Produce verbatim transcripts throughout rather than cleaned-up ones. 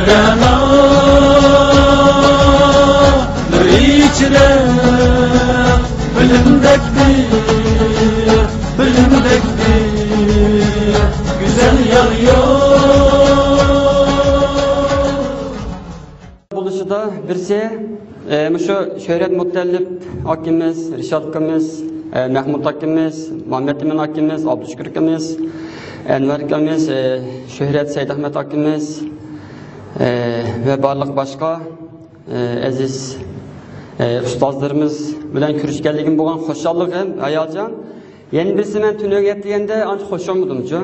رەنالار ئىچىدە بىلىمدەك بىر، بىلىمدەك بىر گۈزەل يار يوق. بولۇشىدا بىرسى، ئە، مۇشۇ شۆھرەت مۇتەللىپ ئاكىمىز، رىشات ئاكىمىز، ئە، مەھمۇت ئاكىمىز، مۇھەممەتئىمىن ئاكىمىز، ئابدۇشۈكۈر ئاكىمىز، ئەنۋەر ئاكىمىز، ئە، شۆھرەت سەيدئەخمەت ئاكىمىز، ئە، ۋە بارلىق باشقا، ئە، ئەزىز، ئە، ئۇستازلىرىمىز بىلەن كۆرۈشكەنلىكىم بولغان خۇشاللىقىم، ھاياجان. يەنە بىرسى، مەن تۈنۈگۈن گەپ دېگەندە ئانچە خۇش بولمىدىمچۇ.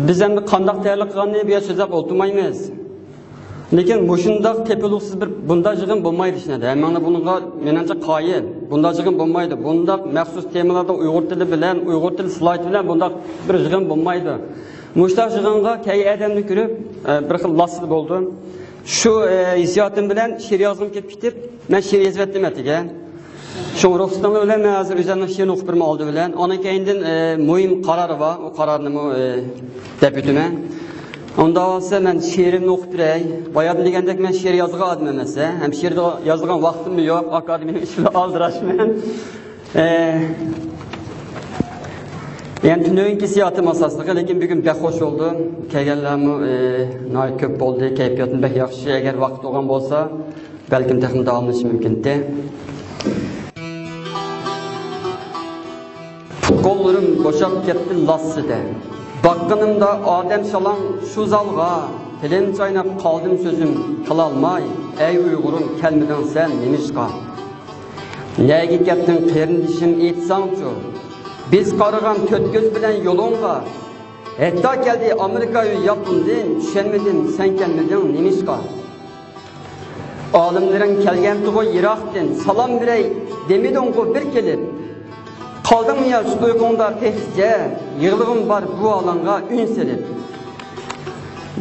بىز ئەمدى قانداق تەييارلىق قىلغاننى بۇ يەردە سۆزلەپ ئولتۇرمايمىز. لېكىن مۇشۇنداق تېپىلغۇسىز بىر بۇنداق يىغىن بولمايدۇ ئىشنىدە. ھەممىڭلار بۇنىڭغا مېنىڭچە قايىل. بۇنداق يىغىن بولمايدۇ. بۇنداق مەخسۇس تېمىلاردا ئۇيغۇر تىلى بىلەن، ئۇيغۇر تىلى سلايدى بىلەن بۇنداق بىر يىغىن بولمايدۇ. مۇشۇنداق يىغىنغا كەلگەن ئادەمنى كۆرۈپ، ئە، بىر خىل لاسسىدە بولدۇم. شۇ، ئە، ھېسسىياتىم بىلەن شېئىر يازغۇم كېلىپ كېتىپ، مەن شېئىر يېزىۋەتتىم ئەتىگەن. شۇڭا رۇخسىتىڭلار بىلەن مەن ھازىر ئۆزۈمنىڭ شېئىرىنى ئوقۇپ بېرىمەن ئالدى بىلەن. ئاندىن كەينىدىن، ئە، مۇھىم قارار بار. ئۇ قارارنىمۇ، ئە، دەپ ئۆتىمەن. ئۇنداق بولسا مەن شېئىرىمنى ئوقۇپ بېرەي. بايام دېگەندەك مەن شېئىر يازغان ئادەم ئەمەس، ھە. ھەم شېئىر يازىدىغان ۋاقتىممۇ يوق. ئاكادېمىيەنىڭ ئىشى بىلەن ئالدىراشمەن. ئە، يەنى تۈنۈگۈنكى ھېسسىياتىم ئاساسلىقى، لېكىن بۈگۈن بەك خوش بولدۇم. كەلگەنلەرمۇ، ئە، ناھايىتى كۆپ بولدى. كەيپىياتىم بەك ياخشى. ئەگەر ۋاقىت بولغان بولسا، بەلكىم تېخىمۇ داۋاملىشىشى مۇمكىنتى. پۇت-قوللىرىم بوشاپ كەتتى لاسسىدە. باققىنىمدا ئادەم شالاڭ شۇ زالغا. تىلىم چايناپ قالدىم سۆزۈم قىلالماي. ئەي ئۇيغۇرۇم، كەلمىدىڭ سەن نېمىشقا؟ نەگە كەتتىڭ قېرىندىشىم ئېيتساڭچۇ؟ بىز قارىغان تۆت كۆز بىلەن يولۇڭغا. ھەتتا كەلدى ئامېرىكاۋى ياپوندىن، چۈشەنمىدىم سەن كەلمىدىڭ نېمىشقا؟ ئالىملىرىڭ كەلگەنتىغۇ يىراقتىن، سالام بېرەي دېمىدىڭغۇ بىر كېلىپ. قالدىڭمۇ يا شۇ تۇيغۇڭدا تېخىچە؟ يىغلىغۇم بار بۇ ھالىڭغا ئۈن سېلىپ.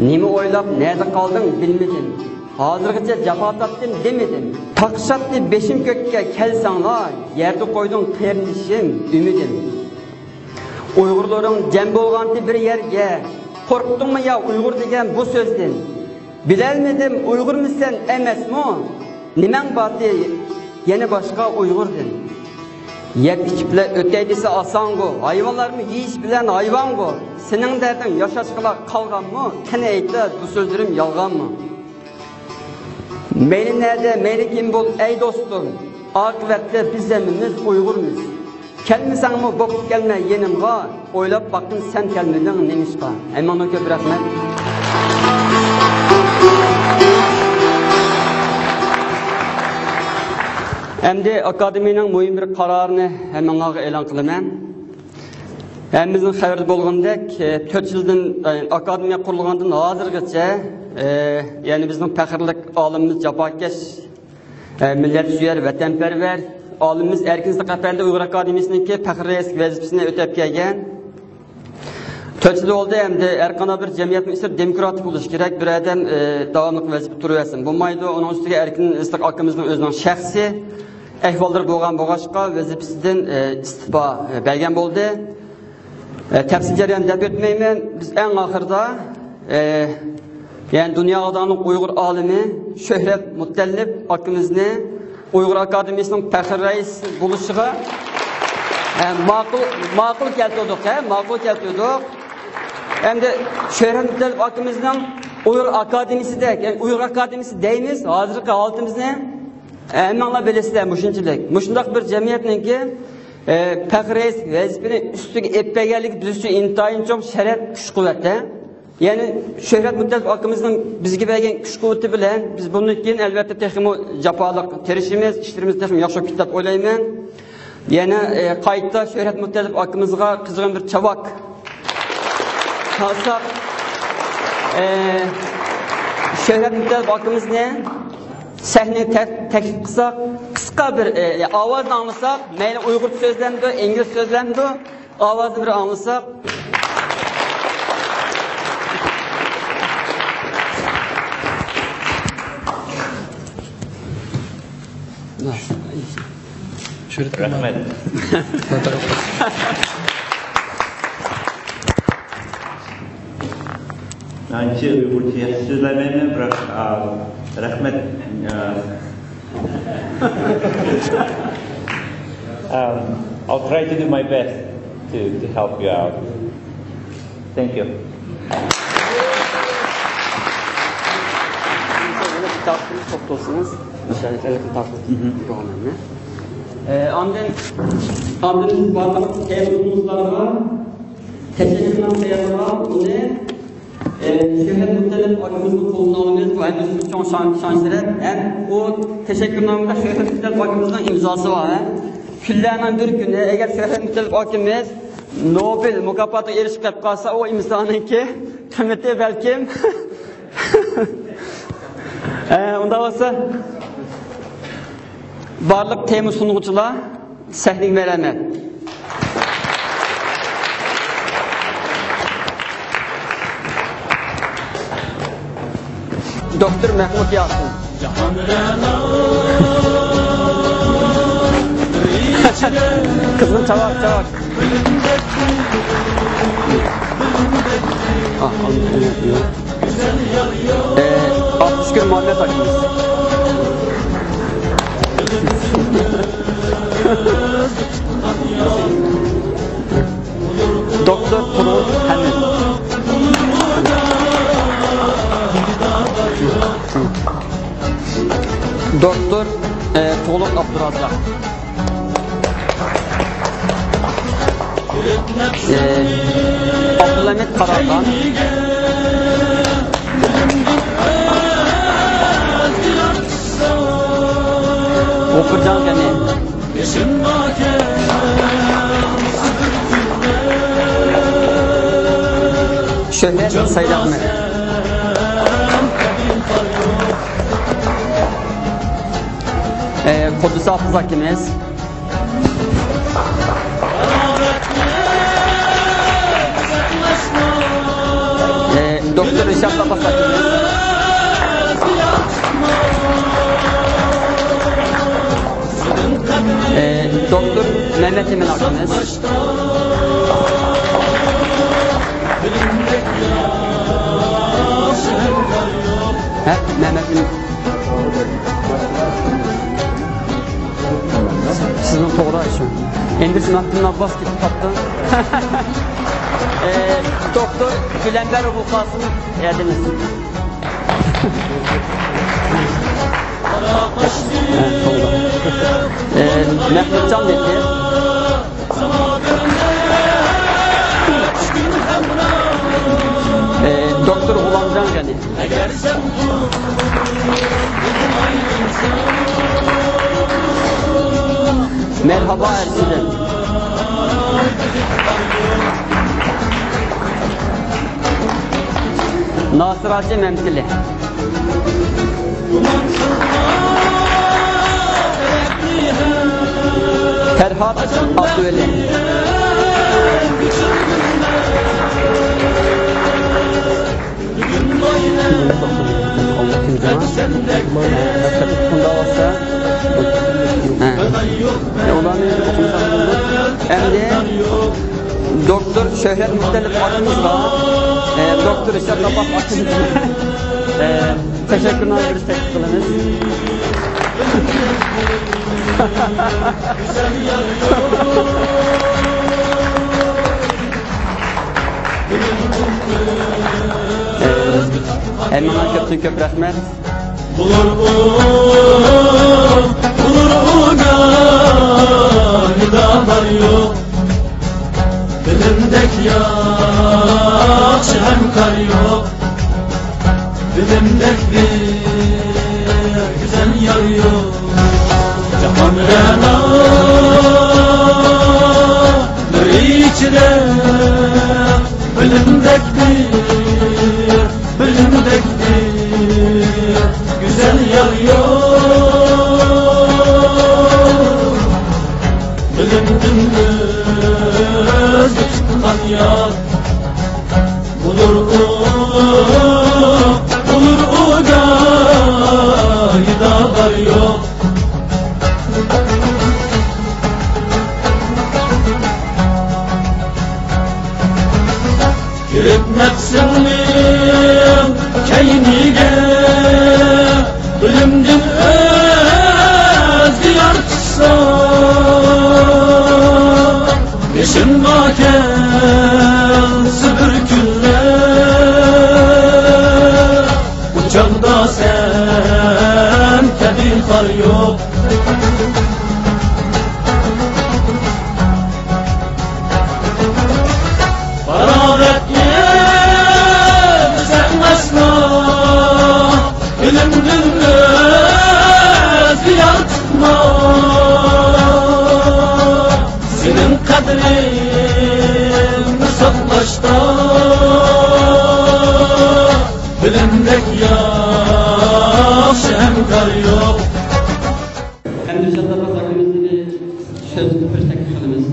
نېمە ئويلاپ نەدە قالدىڭ بىلمىدىم. ھازىرغىچە جاپا تارتتىم دېمىدىم. تاقىشاتتى بېشىم كۆككە كەلسەڭلار، يەردە قويدۇڭ قېرىندىشىم ئۈمىدىم. ئۇيغۇرلىرىڭ جەم بولغانتى بىر يەرگە، قورقتۇڭمۇ يا ئۇيغۇر دېگەن بۇ سۆزدىن؟ بىلەلمىدىم ئۇيغۇرمۇ سەن ئەمەسمۇ؟ نېمەڭ بارتى يەنە باشقا ئۇيغۇردىن؟ يەپ ئىچىپلا ئۆتەي دېسە ئاسانغۇ، ھايۋانلارمۇ يېيىش بىلەن ھايۋانغۇ. سېنىڭ دەردىڭ ياشاشقىلا قالغانمۇ؟ قېنى ئېيتە، بۇ سۆزلىرىم يالغانمۇ؟ مەيلى نەدە، مەيلى كىم بول، ئەي دوستۇم، ئاقىۋەتتە بىز ھەممىمىز ئۇيغۇرمىز. كەلمىسەڭمۇ بوپتۇ، كەلمە يېنىمغا، ئويلاپ باققىن سەن كەلمىدىڭ نېمىشقا؟ ھەممىڭلارغا كۆپ رەھمەت. ئەمدى ئاكادېمىيەنىڭ مۇھىم بىر قارارىنى ھەممىڭلارغا ئېلان قىلىمەن. ھەممىمىزنىڭ خەۋىرىدە بولغىنىدەك، ئە، تۆت يىلدىن، ئە، ئاكادېمىيە قۇرۇلغاندىن ھازىرغىچە، ئە، يەنى بىزنىڭ پەخىرلىك ئالىمىمىز، جاپاكەش، ئە، مىللەتسۆيەر، ۋەتەنپەرۋەر ئالىمىمىز ئەركىن ئىسھاق ئەپەندى ئۇيغۇر ئاكادېمىيىسىنىڭكى پەخرىي رەئىس ۋەزىپىسىنى ئۆتەپ كەلگەن. تۆت يىل بولدى ئەمدى. ھەر قانداق بىر جەمئىيەتنىڭ ئىچىدە دېموكراتىك بولۇشى كېرەك. بىر ئادەم، ئە، داۋاملىق ۋەزىپە تۇرۇۋەرسۇن بولمايدۇ. ئۇنىڭ ئۈستىگە ئەركىن ئىسھاق ئاكىمىزنىڭ ئۆزىنىڭ شەخسىي ئەھۋاللىرى بولغان بولغاچقا، ۋەزىپىسىدىن، ئە، ئىستېپا، ئە، بەرگەن بولدى. ئە، تەپسىلىي جەريان دەپ ئۆتمەيمەن. بىز ئەڭ ئاخىرىدا، ئە، يەنى دۇنياغا داڭلىق ئۇيغۇر ئالىمى شۆھرەت مۇتەللىپ ئاكىمىزنى ئۇيغۇر ئاكادېمىيىسىنىڭ پەخىر رەئىسى بولۇشىغا، ئە، ماقۇل، ماقۇل كەلتۈردۇق، ھە، ماقۇل كەلتۈردۇق. ئەمدى شۆھرەت مۇتەللىپ ئاكىمىزنىڭ ئۇيغۇر ئاكادېمىيىسىدەك، يەنى ئۇيغۇر ئاكادېمىيىسى دەيمىز، ھازىرقى ھالىتىمىزنى، ئە، ھەممىڭلار بىلىسىلەر مۇشۇنچىلىك. مۇشۇنداق بىر جەمئىيەتنىڭكى ئە، پەخرىي رەئىس ۋەزىپىنى ئۈستىگە ئېلىپ بەرگەنلىكى بىز ئۈچۈن ئىنتايىن چوڭ شەرەپ، كۈچ-قۇۋۋەت، ھە؟ يەنى شۆھرەت مۇتەللىپ ئاكىمىزنىڭ بىزگە بەرگەن كۈچ-قۇۋۋىتى بىلەن بىز بۇندىن كېيىن ئەلۋەتتە تېخىمۇ جاپالىق تىرىشىمىز، ئىشلىرىمىز تېخىمۇ ياخشى بولۇپ كېتىدۇ دەپ ئويلايمەن. يەنە، ئە، قايتا شۆھرەت مۇتەللىپ ئاكىمىزغا قىزغىن بىر چاۋاك چالساق، ئە، شۆھرەت مۇتەللىپ ئاكىمىزنى سەھنىگە تەك-، تەكلىپ قىلساق، قىسقا بىر، ئە، ئاۋازنى ئاڭلىساق، مەيلى ئۇيغۇرچە سۆزلەمدۇ، ئىنگلىزچە سۆزلەمدۇ، ئاۋازنى بىر ئاڭلىساق. رەھمەت. ئانچە ئۇيغۇرچە ياخشى سۆزلەيمەن، بىراق، ئا، رەھمەت. ئا، um, I'll try to do my best to, to help you out. Thank you. كىتابتىن توختالسىڭىز، مەسىلەن، ئىلىم تارتىپ مهم. ئە، ئاندىن، ئاندىن بارلىق تەييارلىغۇچىلارغا تەشەككۈرنامە تەييارلىغان، ئۇنى، ئە، شۆھرەت مۇتەللىپ ئاكىمىزنىڭ قولىدىن ئالىمىز. بۇ ھەممىمىزگە چوڭ شان، شان شەرەپ. ھەم ئۇ تەشەككۈرنامىدا شۆھرەت مۇتەللىپ ئاكىمىزنىڭ ئىمزاسى بار. ھە؟ كۈنلەرنىڭ بىر كۈنى، ئەگەر شۆھرەت مۇتەللىپ ئاكىمىز نوبېل مۇكاپاتىغا ئېرىشىپ قېلىپ قالسا، ئۇ ئىمزانىڭكى قىممىتى بەلكىم. ئە، ئۇنداق بولسا، بارلىق تېما سۇنغۇچىلار سەھنىگە مەرھەمەت. دوكتور مەھمۇت ياسىن. قىزىم چاۋاك، چاۋاك. ئاھ، ئاھ، ئاھ. ئە، ئابدۇشۈكۈر مۇھەممەت ئاكىمىز. دوكتور تۇرغۇت ھەمىد. دوكتور، ئە، تۇغلۇق ئابدۇرازاق. ئابدۇلھەمىد قاراخان. غوپۇرجان غېنى. شۆھرەت سايداخمەت. ئە، قۇددۇس ھافىز ئاكىمىز. ئە، دوكتور رىشات ئابباس ئاكىمىز. ئە، دوكتور مەمەت ئىمىن ئاكىمىز. ھە، مەمەت ئىمىن. سىزنىڭ توغرا ئىشىڭ. ئەمدى سىناتتىن ئابباس كېتىپ قاپتۇ. ئە، دوكتور گۈلەمبەر ئوبۇلقاسىم ئەدىمىز. ئە، توغرا. ئە، مەھمۇتجان دېدى. ئە، دوكتور غۇلامجان غېنى. مەرھابا ئەرشىدىن. ناسىر ھاجى مەمتىلى. پەرھات ئابدۇۋەلى. ئۇلارنى ئوقۇمىسام بولىدۇ. ئەمدى دوكتور شۆھرەت مۇتەللىپ ئاكىمىزغا، ئە، دوكتور رىشات ئابباس ئاكىمىزغا، ئە، تەشەككۈرنامە بېرىش تەكلىپ قىلىمىز. ئە، ھەممىڭلارغا كۆپتىن كۆپ رەھمەت. بولۇر ئۇ، بولۇر ئۇ گاھىدا بار يوق. بىلىمدەك ياخشى ھەمكار يوق. بىلىمدەك بىر گۈزەل يار يوق. جاھان رەنا نۇرى ئىچىدە بىلىمدەك بىر، بىلىمدەك بىر گۈزەل يار يوق. بىلىمدىن ئۆزگە چىققان يار. بولۇر ئۇ، بولۇر ئۇ گاھىدا بار يوق. كىرىپ نەپسىڭنى ئەينىگە بىلىمدىن ئۆزگە يارىتسا، بېشىڭغا كەلسە بىر كۈنلەر، ئۇ چاغدا سەن كەبى خار يوق. پاراغەتلىك سەن ئەسلا، بىلىمدىن ئۆزگە يارىتما. سېنىڭ قەدرىڭنى ساقلاشتا، بىلىمدەك ياخشى ھەمكار يوق. ئەمدى شادلىق ئاكىمىزنى سۆز قىلىش تەكلىپ قىلىمىز.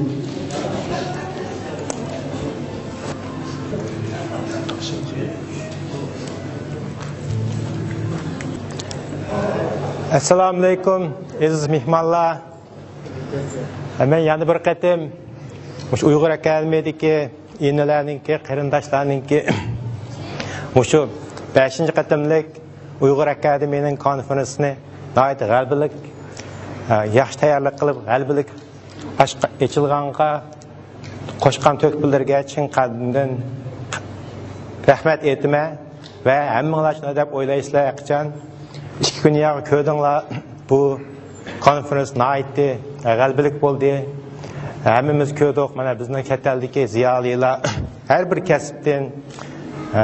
ئەسسالامۇئەلەيكۇم، ئەزىز مېھمانلار. مەن يەنە بىر قېتىم مۇشۇ ئۇيغۇر ئاكادېمىيىدىكى ئىنىلەرنىڭكى، قېرىنداشلارنىڭكى مۇشۇ بەشىنچى قېتىملىق ئۇيغۇر ئاكادېمىيىنىڭ كونفېرېنسىنى ناھايىتى غەلىبىلىك، ئە، ياخشى تەييارلىق قىلىپ، غەلىبىلىك ئاچقا-، ئېچىلغانغا قوشقان تۆھپىلىرىگە چىن قەلبىمدىن رەھمەت ئېيتىمەن ۋە ھەممىڭلار شۇنداق دەپ ئويلايسىلەر، ھەقىچان ئىككى كۈن ياغى كۆردۈڭلار، بۇ كونفېرېنس ناھايىتى غەلىبىلىك بولدى. ھەممىمىز كۆردۇق، مانا بىزنىڭ چەت ئەلدىكى زىيالىيلار ھەر بىر كەسىپتىن، ئە،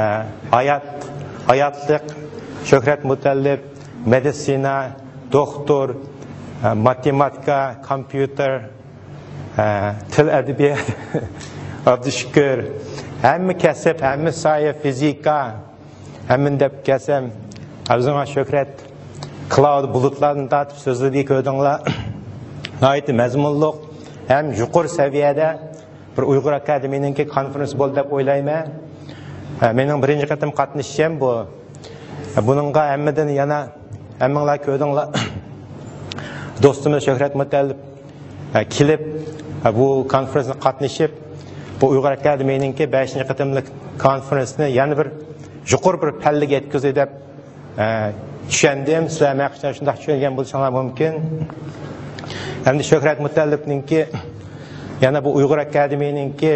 ھايات، ھاياتلىق، شۆھرەت مۇتەللىپ، مېدىتسىنا، دوختۇر، ئە، ماتېماتىكا، كومپيۇتېر، ئە، تىل ئەدەبىيات، ئابدۇشۈكۈر، ھەممە كەسىپ، ھەممە ساھە، فىزىكا، ھەممىنى دەپ كەلسەم، ئەۋزىڭا شۆھرەت، كلاود بۇلۇتلاردىن تارتىپ سۆزلىدى، كۆردۈڭلار. ناھايىتى مەزمۇنلۇق ھەم يۇقىرى سەۋىيەدە بىر ئۇيغۇر ئاكادېمىيىنىڭكى كونفېرېنس بولدى دەپ ئويلايمەن. ئە، مېنىڭ بىرىنچى قېتىم قاتنىشىشىم بۇ. بۇنىڭغا ھەممىدىن يەنە، ھەممىڭلار كۆردۈڭلار، دوستىمىز شۆھرەت مۇتەللىپ، ئە، كېلىپ، ئە، بۇ كونفېرېنسقا قاتنىشىپ، بۇ ئۇيغۇر ئاكادېمىيىنىڭكى بەشىنچى قېتىملىق كونفېرېنسنى يەنە بىر يۇقىرى بىر پەللىگە يەتكۈزدى دەپ، ئە، چۈشەندىم. سىلەر مەن شۇنداق چۈشەنگەن بولۇشۇڭلار مۇمكىن. ئەمدى شۆھرەت مۇتەللىپنىڭكى، يەنە بۇ ئۇيغۇر ئاكادېمىيىنىڭكى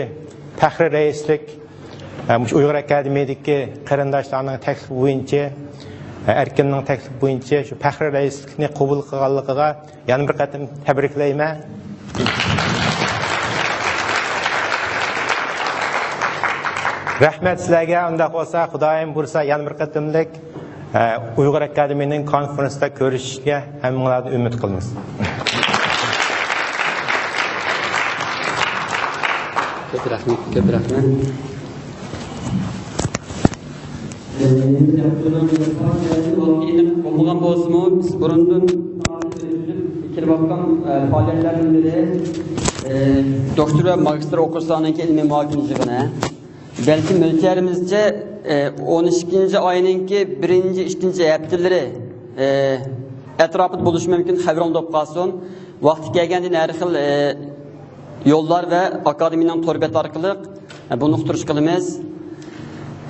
پەخرىي رەئىسلىك، ئە، مۇشۇ ئۇيغۇر ئاكادېمىيىدىكى قېرىنداشلارنىڭ تەكلىپى بويىچە، ئە، ئەركىننىڭ تەكلىپى بويىچە شۇ پەخرىي رەئىسلىكنى قوبۇل قىلغانلىقىغا يەنە بىر قېتىم تەبرىكلەيمەن. رەھمەت سىلەرگە. ئۇنداق بولسا، خۇدايىم بۇيرۇسا، يەنە بىر قېتىملىق، ئە، ئۇيغۇر ئاكادېمىيىنىڭ كونفېرېنسىدا كۆرۈشۈشكە ھەممىڭلاردىن ئۈمىد قىلىمىز. كۆپ رەھمەت، كۆپ رەھمەت. بولمىغان بولسىمۇ، بىز بۇرۇندىن كېلىۋاتقان، ئە، پائالىيەتلەردىن بىرى، ئە، دوكتور ۋە ماگىستر ئوقۇغۇچىلارنىڭكى ئىلمىي مۇھاكىمە يىغىنى. بەلكى مۆلچەرىمىزچە، ئە، ئون ئىككىنچى ئاينىڭكى بىرىنچى، ئىككىنچى ھەپتىلىرى، ئە، ئەتراپىدا بولۇشى مۇمكىن، خەۋىرىڭلار بولۇپ قالسۇن. ۋاقتى كەلگەندىن ھەر خىل، ئە، يوللار ۋە ئاكادېمىيەنىڭ تور بەت ئارقىلىق، ئە، بۇنى ئۇقتۇرۇش قىلىمىز.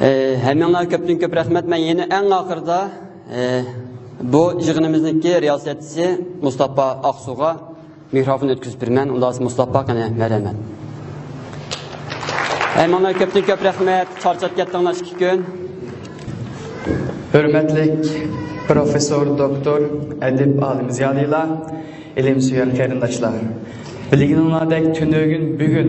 ئە، ھەممىڭلارغا كۆپتىن كۆپ رەھمەت. مەن يەنە ئەڭ ئاخىرىدا، ئە، بۇ يىغىنىمىزنىڭكى رىياسەتچىسى مۇستاپا ئاقسۇغا مىكروفون ئۆتكۈزۈپ بېرىمەن. ئۇنداق بولسا مۇستاپا، قېنى، مەرھەمەت. ھەممىڭلارغا كۆپتىن كۆپ رەھمەت. چارچاپ كەتتىڭلار ئىككى كۈن. ھۆرمەتلىك پروفېسسور، دوكتور، ئەدىب، ئالىم، زىيالىيلار، ئىلىمسۆيەر قېرىنداشلار! بىلگىنىڭلاردەك، تۈنۈگۈن بۈگۈن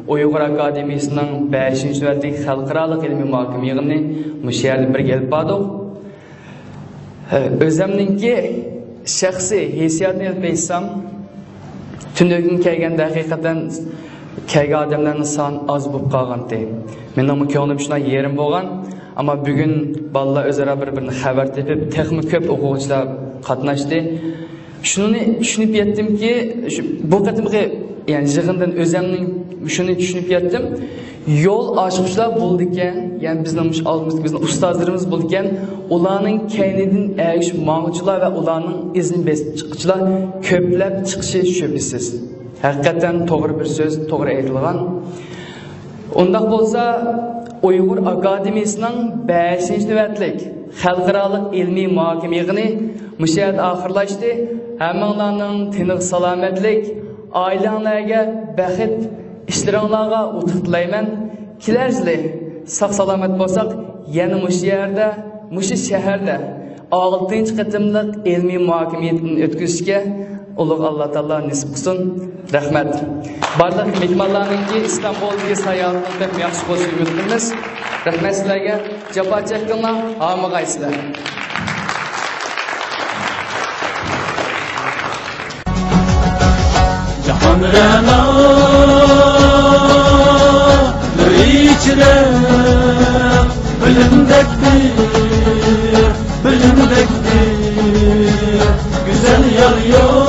ئۇيغۇر ئاكادېمىيىسىنىڭ بەشىنچى نۆۋەتلىك خەلقئارالىق ئىلمىي مۇھاكىمە يىغىنىنى مۇشۇ يەردە بىرگە ئېلىپ باردۇق. ئۆزەمنىڭكى شەخسىي ھېسسىياتىنى ئېلىپ ئېيتسام، تۈنۈگۈن كەلگەندە ھەقىقەتەن كەلگەن ئادەملەرنىڭ سانى ئاز بولۇپ قالغانتى. مېنىڭمۇ كۆڭلۈم شۇنداق يېرىم بولغان. ئەمما بۈگۈن بالىلار ئۆزئارا بىر-بىرىدىن خەۋەر تېپىپ، تېخىمۇ كۆپ ئوقۇغۇچىلار قاتناشتى. شۇنى چۈشىنىپ يەتتىمكى، شۇ، بۇ قېتىمقى، يەنى، يىغىندىن ئۆزەمنىڭ شۇنى چۈشىنىپ يەتتىم، يول ئاچقۇچىلار بولىدىكەن، يەنى بىزنىڭ مۇشۇ ئالدىمىزدىكى بىزنىڭ ئۇستازلىرىمىز بولىدىكەن، ئۇلارنىڭ كەينىدىن ئەگىشىپ ماڭغۇچىلار ۋە ئۇلارنىڭ ئىزىنى بېسىپ چىققۇچىلار كۆپلەپ چىقىشى شۈبھىسىز. ھەقىقەتەن توغرا بىر سۆز، توغرا ئېيتىلغان. ئۇنداق بولسا، ئۇيغۇر ئاكادېمىيىسىنىڭ بەشىنچى نۆۋەتلىك خەلقئارالىق ئىلمىي مۇھاكىمە يىغىنى مۇشۇ يەردە ئاخىرلاشتى. ھەممىڭلارنىڭ تېنىغا سالامەتلىك، ئائىلەڭلارگە بەخت، ئىشلىرىڭلارغا ئۇتۇق تىلەيمەن. كېلەر يىلى ساق-سالامەت بولساق، يەنە مۇشۇ يەردە، مۇشۇ شەھەردە ئالتىنچى قېتىملىق ئىلمىي مۇھاكىمە يىغىنىنى ئۆتكۈزۈشكە ئۇلۇغ ئاللا تائالا نېسىپ قىلسۇن. رەھمەت. بارلىق مېھمانلارنىڭكى ئىستانبۇلدىكى ساياھىتىنىڭ بەك ياخشى بولۇشىنى ئۈمىد قىلىمىز. رەھمەت سىلەرگە. جاپا چەكتىڭلار، ھارمىغايسىلەر. جاھان رەنا نۇر ئىچرە، بىلىمدەكتى، بىلىمدەكتى، گۈزەل يار يوق.